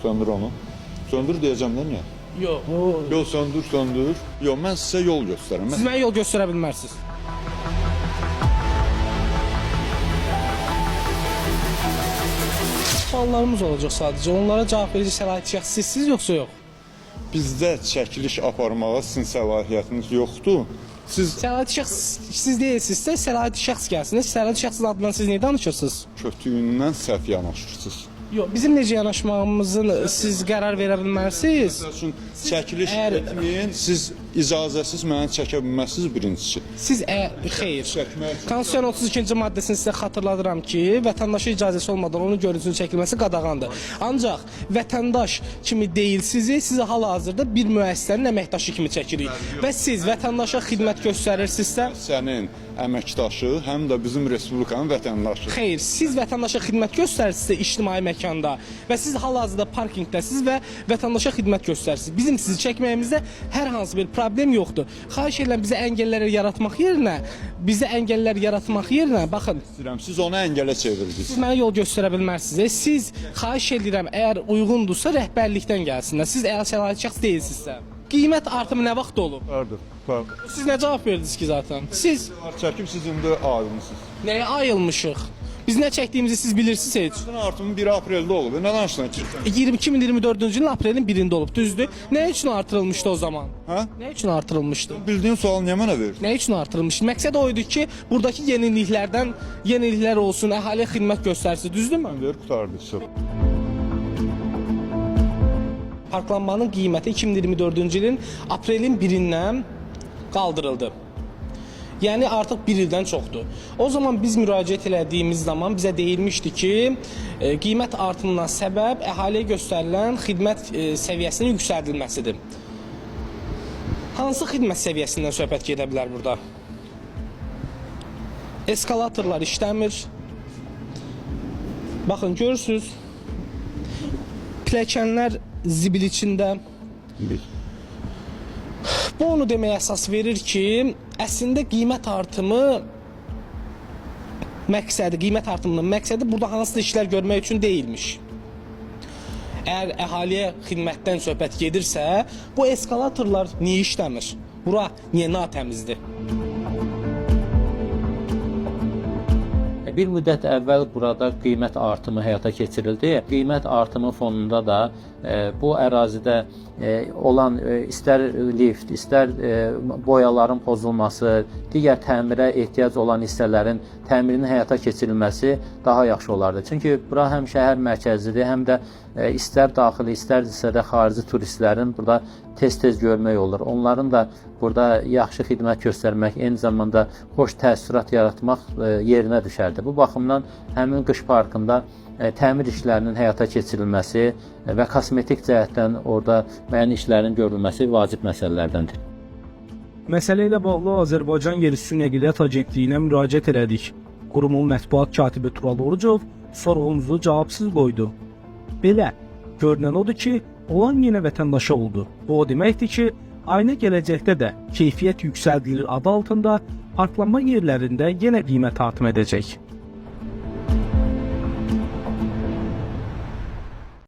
Söndür onu. Söndür deyəcəm də niyə? Yox. Yox, söndür, söndür. Yox, mən sizə yol göstərirəm. Siz mənə yol göstərə bilməzsiniz. Suallarımız olacaq sadəcə. Onlara cavab verici səlahiyyət şəxs sizsiz yoxsa yox? Bizdə çəkiliş aparmağa sizin səlahiyyətiniz yoxdur. Siz Səlahiyyət şəxs siz deyilsinizsə, səlahiyyət şəxs gəlsin. Səlahiyyət şəxsin adından siz niyə danışırsınız? Kötüyündən səhv yanaşırsınız. Yox, bizim necə yanaşmağımızın siz qərar verə bilməzsiniz. Məsəl üçün çəkiliş Əgər- etməyin, siz icazəsiz məni çəkə bilməzsiniz birincisi. Siz xeyr. Çəkmək üçün Konstitusiyanın 32-ci maddəsini sizə xatırladıram ki, vətəndaşa icazəsi olmadan onun görüntüsünün çəkilməsi qadağandır. Ancaq vətəndaş kimi deyil sizi, sizi hal-hazırda bir müəssisənin əməkdaşı kimi çəkirik. Və siz vətəndaşa xidmət göstərirsinizsə, sənin əməkdaşı, həm də bizim respublikanın vətəndaşı. xeyr, siz vətəndaşa xidmət göstərirsinizsə ictimai məkanda və siz hal-hazırda parkinqdəsiniz və vətəndaşa xidmət göstərirsiniz. Bizim sizi çəkməyimizdə hər hansı bir problem yoxdur. Xahiş edirəm bizə əngəllər yaratmaq yerinə, bizə əngəllər yaratmaq yerinə baxın, İstəyirəm, siz onu əngələ çevirdiniz. siz mənə yol göstərə bilməzsiniz. Siz xahiş edirəm, əgər uyğundursa rəhbərlikdən gəlsinlər. Siz əgər səlahiyyətli şəxs deyilsinizsə. Qiymət artımı nə vaxt olub? Pardon, pardon. Siz nə cavab verdiniz ki zaten? Siz Çəkib siz indi ayılmısınız. nəyə ayılmışıq? Biz nə çəkdiyimizi siz bilirsiniz heç. Sizin artımı 1 apreldə olub. Nə danışırsan ki? 2024-cü ilin aprelin 1-də olub, düzdür? Nə üçün artırılmışdı o zaman? Hə? Nə üçün artırılmışdı? Bildiyin sualı niyə mənə verirsən? Nə üçün artırılmışdı? Məqsəd o idi ki, buradakı yeniliklərdən yeniliklər olsun, əhaliyə xidmət göstərsin, düzdürmü? Ver, qurtardı. Söz. Parklanmanın qiyməti 2024-cü ilin aprelin 1-dən qaldırıldı. Yəni artıq bir ildən çoxdur. O zaman biz müraciət elədiyimiz zaman bizə deyilmişdi ki, qiymət artımına səbəb əhaliyə göstərilən xidmət səviyyəsinin yüksəldilməsidir. Hansı xidmət səviyyəsindən söhbət gedə bilər burada? Eskalatorlar işləmir. Baxın, görürsüz. Pilləkənlər zibil içində. Bu onu deməyə əsas verir ki, əslində qiymət artımı məqsədi, qiymət artımının məqsədi burada hansısa işlər görmək üçün deyilmiş. Əgər əhaliyə xidmətdən söhbət gedirsə, bu eskalatorlar niyə işləmir? Bura niyə natəmizdir? Bir müddət əvvəl burada qiymət artımı həyata keçirildi. Qiymət artımı fonunda da bu ərazidə olan istər lift, istər boyaların pozulması, digər təmirə ehtiyac olan hissələrin təmirinin həyata keçirilməsi daha yaxşı olardı. Çünki bura həm şəhər mərkəzidir, həm də istər daxili, istərsə də xarici turistlərin burada tez-tez görmək olur. Onların da burada yaxşı xidmət göstərmək, eyni zamanda xoş təəssürat yaratmaq yerinə düşərdi. Bu baxımdan həmin qış parkında təmir işlərinin həyata keçirilməsi və kosmetik cəhətdən orada müəyyən işlərin görülməsi vacib məsələlərdəndir. Məsələ ilə bağlı Azərbaycan Yerüstü Nəqliyyat Agentliyinə müraciət elədik. Qurumun mətbuat katibi Tural Orucov sorğumuzu cavabsız qoydu. Belə, görünən odur ki, olan yenə vətəndaşa oldu. Bu o deməkdir ki, aynı gələcəkdə də keyfiyyət yüksəldilir adı altında parklanma yerlərində yenə qiymət artım edəcək.